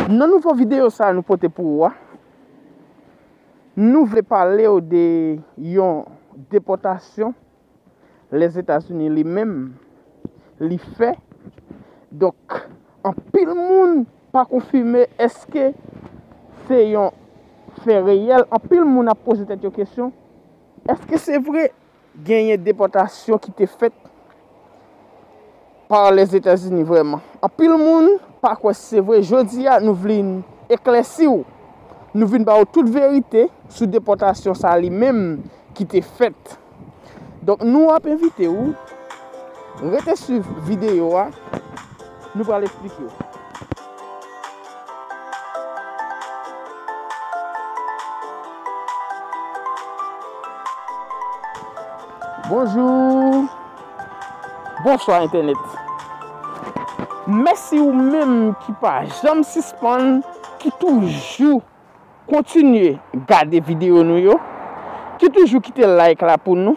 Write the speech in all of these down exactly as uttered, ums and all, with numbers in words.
Nan nouvo videyo sa a nou pote pou ou a, nou vle pale w de yon depòtasyon Lèzetazini li menm li fè. Donk, anpil moun pa konfime èske se yon fè reyèl. Anpil moun ap poze tèt yo kesyon, èske se vre genyen depòtasyon ki te fèt pa Lèzetazini vrèman? Anpil moun pa kwè se vre. Jodi a, nou vin eklèsi w. Nou vin ba w tout verite sou depòtasyon sa li menm ki te fèt. Donk, nou ap envite w rete swiv videyo a. Nou pral eksplike w. Bonjou. Bonswa, entènèt. Mèsi ou menm ki pa janm sispann, ki toujou kontinye gade videyo nou yo, ki toujou kite like la pou nou,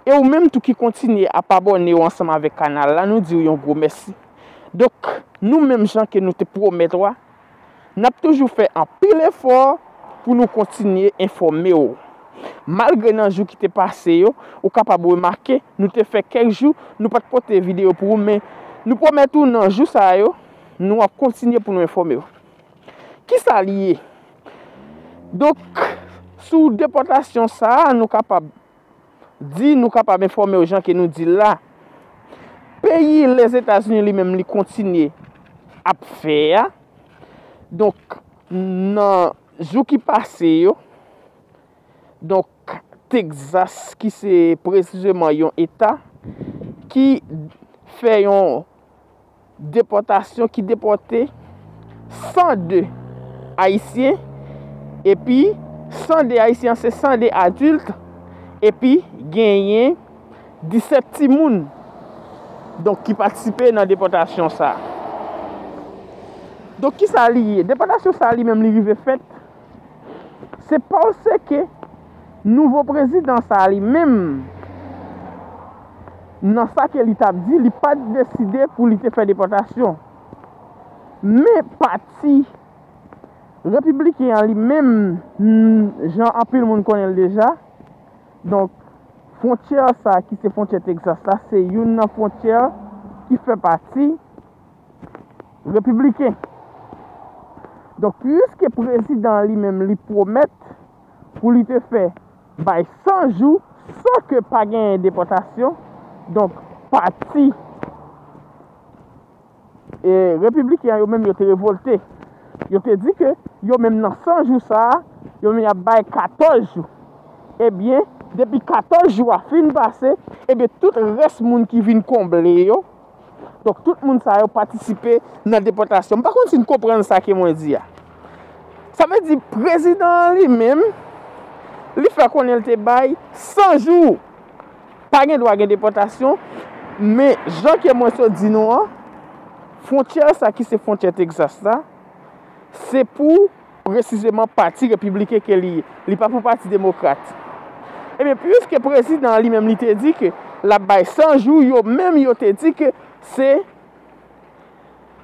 e ou menm tou ki kontinye ap abòne w ansanm avèk kanal la, nou di w yon gwo mèsi. Donk, nou menm jan ke nou te pwomèt ou a, n ap toujou fè anpil efò pou nou kontinye enfòme w. Malgre nan jou ki te pase yo, ou kapab remake, nou te fè kèk jou, nou pa t pote videyo pou ou, men nou pwomèt ou nan jou sa yo, nou ap kontinye pou nou enfòme w. Kisa li ye? Donk, sou depòtasyon sa a, nou kapab di, nou kapab enfòme w jan ke nou di l la. Peyi Lèzetazini li menm li kontinye ap fè a. Donk, nan jou ki pase yo, donk, Texas, ki se presizeman yon eta, ki fè yon depòtasyon, ki depòte san de Ayisyen, epi san de Ayisyen se san de adilt, epi genyen disèt timoun, donk, ki patisipe nan depòtasyon sa a. Donk, kisa li ye? Depòtasyon sa a li menm li rive fèt, se paske nouvo prezidan sa a li menm, nan sa ke li t ap di, li pa t deside pou li te fè depòtasyon. Men pati repibliken an li menm, mm, jan anpil moun konnen l deja, donk, fwontyè sa a ki se fwontyè Texas la, se youn nan fwontyè ki fè pati repibliken. Donk, piske prezidan an li menm li pwomèt pou li te fè bay san jou san ke pa genyen depòtasyon, donk, pati, e, repibliken an yo menm yo te revolte. Yo te di ke yo menm nan san jou sa a, yo menm y ap bay katòz jou. Ebyen, depi katòz jou a fin pase, ebyen, tout rès moun ki vin konble yo, donk, tout moun sa yo patisipe nan depòtasyon. M pa konn si n konprann sa ke mwen di a. Sa vle di, prezidan an li menm, li fè konnen l te bay san jou. Pa gen dwa gen depòtasyon, men jan ke mwen sot di nou an, fwontyè sa ki se fwontyè Texas la, se pou presizeman pati repibliken ke li ye. Li pa pou pati demokrat. Ebyen, piske prezidan an li menm li te di ke l ap bay san jou, yo menm yo te di ke se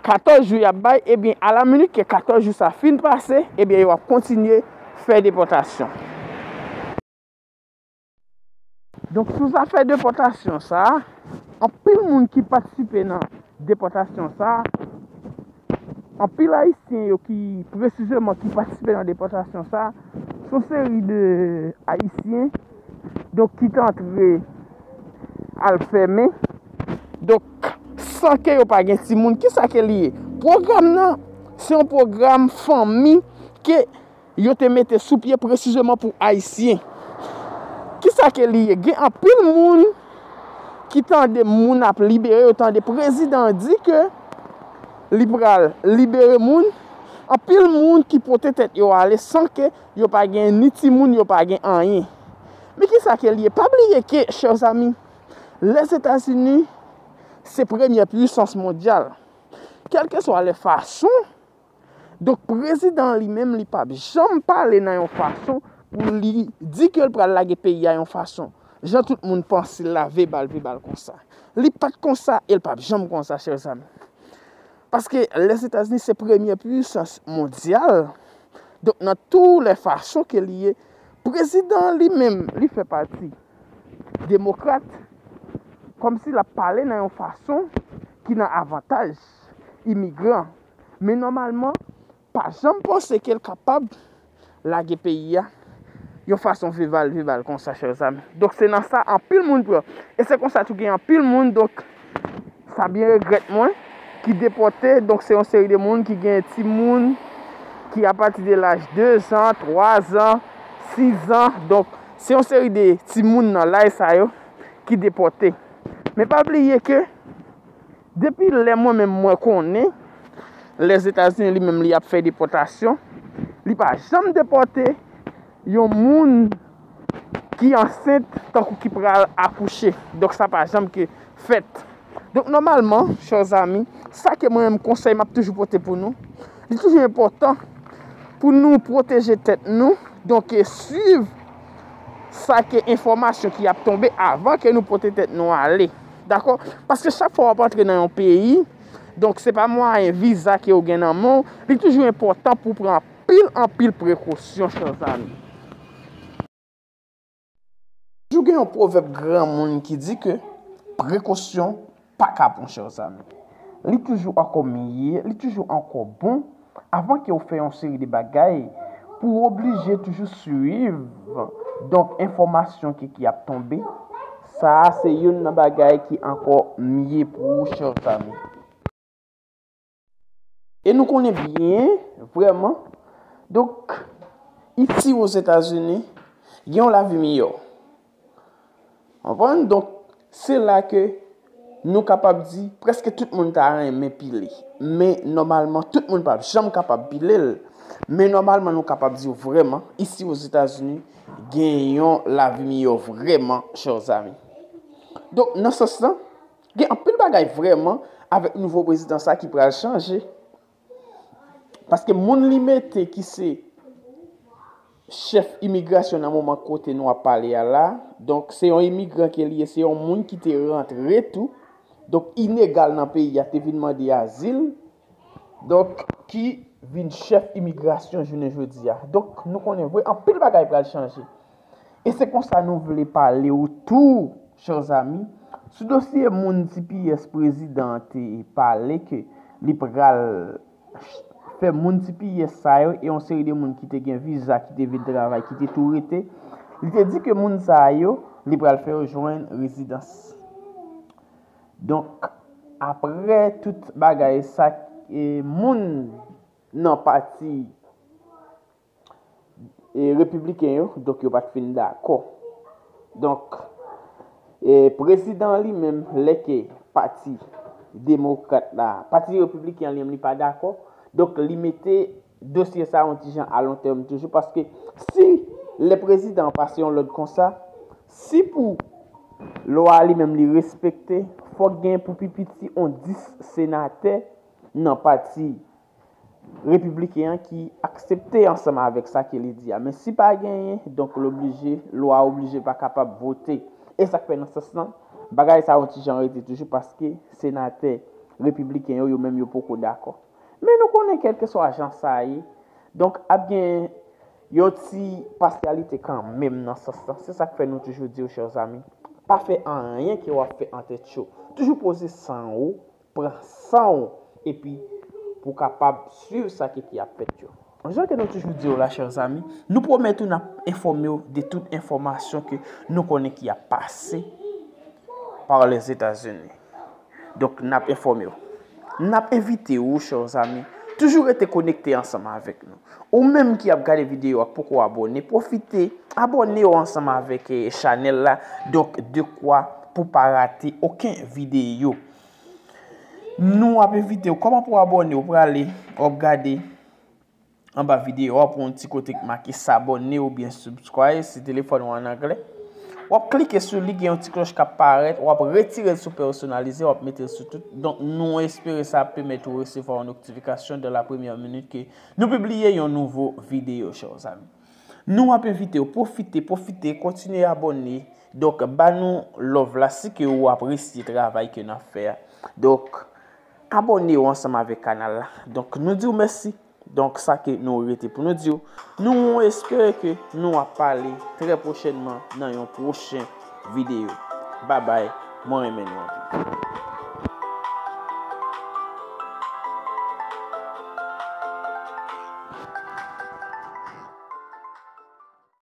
katòz jou y ap bay, ebyen, alaminit ke katòz jou sa fin pase, ebyen, yo ap kontinye fè depòtasyon. Donk, sou zafè depòtasyon sa a, anpil moun ki patisipe nan depòtasyon sa a, anpil Ayisyen yo ki, presizeman, ki patisipe nan depòtasyon sa a, se yon seri de Ayisyen, donk, ki t antre al fèmen, donk, san ke yo pa gen timoun. Kisa ke li ye? Pwogram nan, se yon pwogram fanmi ke yo te mete sou pye presizeman pou Ayisyen. Kisa ke li ye? Gen anpil moun ki tande moun ap libere, yo tande prezidan an di ke li pral libere moun. Anpil moun ki pote tèt yo ale san ke yo pa gen ni timoun, yo pa gen anyen. Men kisa ke li ye? Pa bliye ke, chè zami, Lèzetazini se premyè pwisans mondyal. Kèlkeswa lè fason, donk, prezidan an li menm, li p ap janm pale nan yon fason pou li di ke l pral lage peyi a yon fason, jan tout moun panse l la, vebal, vebal konsa. Li pa t konsa e l p ap janm konsa, chè zami. Paske Lèzetazini se premyè pwisans mondyal. Donk, nan tou lè fason ke li ye, prezidan an li menm, li fè pati demokrat, kòmsi l ap pale nan yon fason ki nan avantaj imigran. Men nòmalman, pa janm panse ke l kapab lage peyi a yon fason vebal, vebal konsa, chè zami. Donk, se nan sa anpil moun pran. E se konsa tou gen anpil moun, donk, sa byen regrèt mwen, ki depòte. Donk, se yon seri de moun ki gen timoun ki apati de laj de zan, twa zan, sis zan. Donk, se yon seri de timoun nan laj sa yo ki depòte. Men pa bliye ke depi lè mwen menm mwen konnen Lèzetazini li menm li ap fè depòtasyon, li pa janm depòte yon moun ki ansent tankou ki pral akouche. Donk, sa pa janm ke fèt. Donk, nòmalman, chè zami, sa ke mwen menm konsèy m ap toujou pote pou nou, li toujou enpòtan pou nou pwoteje tèt nou. Donk, e swiv sa ke enfòmasyon ki ap tonbe avan ke nou pote tèt nou ale. Dakò? Paske chak fwa w ap antre nan yon peyi, donk, se pa mwayen viza ke w gen nan men w, li toujou enpòtan pou w pran anpil, anpil prekosyon, chè zami. Toujou gen yon pwovèb granmoun ki di ke prekosyon pa kapon, chè zami. Li toujou ankò mye, li toujou ankò bon, avan ke w fè yon seri de bagay, pou w oblije toujou swiv, donk, enfòmasyon ki, ki ap tonbe. Sa a se youn nan bagay ki ankò mye pou ou, chè zami. E nou konnen byen, vrèman, donk, isi Ozetazini, gen yon lavi miyò. Konprann? Donk, se la ke nou kapab di, prèske tout moun ta renmen pile. Men, nòmalman, tout moun p ap janm kapab pile l. Men, nòmalman, nou kapab di vrèman, isi Ozetazini, gen yon lavi miyò vrèman, chè zami. Donk, nan sans lan, gen anpil bagay vrèman avèk nouvo prezidan sa ki pral chanje. Paske moun li mete ki se chèf imigrasyon nan moman kote nou ap pale a la, donk, se yon imigran ke li ye, se yon moun ki te rantre tou, donk, ilegal nan peyi a, te vin mande azil, donk, ki vin chèf imigrasyon jounen jodi a. Donk, nou konnen vre, anpil bagay pral chanje. E se konsa nou vle pale w tou, chè zami, sou dosye moun T P S prezidan an te pale ke li pral fè moun T P S sa yo e yon seri de moun ki te gen viza, ki te vin travay, ki te tou rete, li te di ke moun sa yo, li pral fè yo jwenn rezidans. Donk, apre tout bagay sa, e moun nan pati e, repibliken yo, donk yo pa t fin dakò. Donk, e, prezidan an li menm, lè ke pati demokrat la, pati repibliken an li menm li pa dakò, donk li mete dosye sa yon ti jan a lon tèm toujou, paske si lè prezidan an pase yon lòd konsa, si pou lwa a li menm li respekte, fòk gen pou pi piti yon dis senatè nan pati repibliken an ki aksepte ansanm avèk sa ke li di a. Men si pa genyen, donk l oblije, lwa oblije pa kapab vote. E sa k fè nan sans lan, bagay sa yon ti jan rete toujou paske senatè repibliken yo, yo menm yo poko dakò. Men nou konnen kèlkeswa jan sa ye, donk ap gen yon ti pasyalite kanmenm nan sans lan. Se sa k fè nou toujou di w, chè zami, pa fè anyen ke w ap fè an tèt cho. Toujou poze san w, pran san w, epi pou w kapab swiv sa ki, ki ap fèt yo. Jan ke nou toujou di w la, chè zami, nou pwomèt ou n ap enfòme w de tout enfòmasyon ke nou konnen ki ap pase pa Lèzetazini. Donk, n ap enfòme w. N ap envite w, chè zami, toujou rete konekte ansanm avèk nou. Ou menm ki ap gade videyo a, k poko abòne, pwofite abòne w ansanm avèk, eh, chanèl la. Donk, dekwa pou pa rate okenn videyo. Nou ap envite w, kòman pou abòne? Ou prale, w ap gade anba videyo a, w ap wè yon ti kote k make s'abonner oubyen subscribe, se telefòn ou an anglè. W ap klike sou li, gen yon ti klòch k ap parèt, w ap retire l sou pèsonalize, w ap mete l sou tout. Donk, nou espere sa ap pèmèt ou resevwa yon notifikasyon dans la première minute ke nou pibliye yon nouvo videyo, chè zami. Nou ap envite w, pwofite, pwofite, kontinye abòne. Donk, ba nou love la, si ke ou apresye travay ke n ap fè a. Donk, abòne w ansanm avèk kanal la. Donk, nou di w mèsi. Donk, sa ke nou rete pou nou di w, nou espere ke nou ap pale trè pwochènman nan yon pwochen videyo. Babay, mwen renmen nou anpil.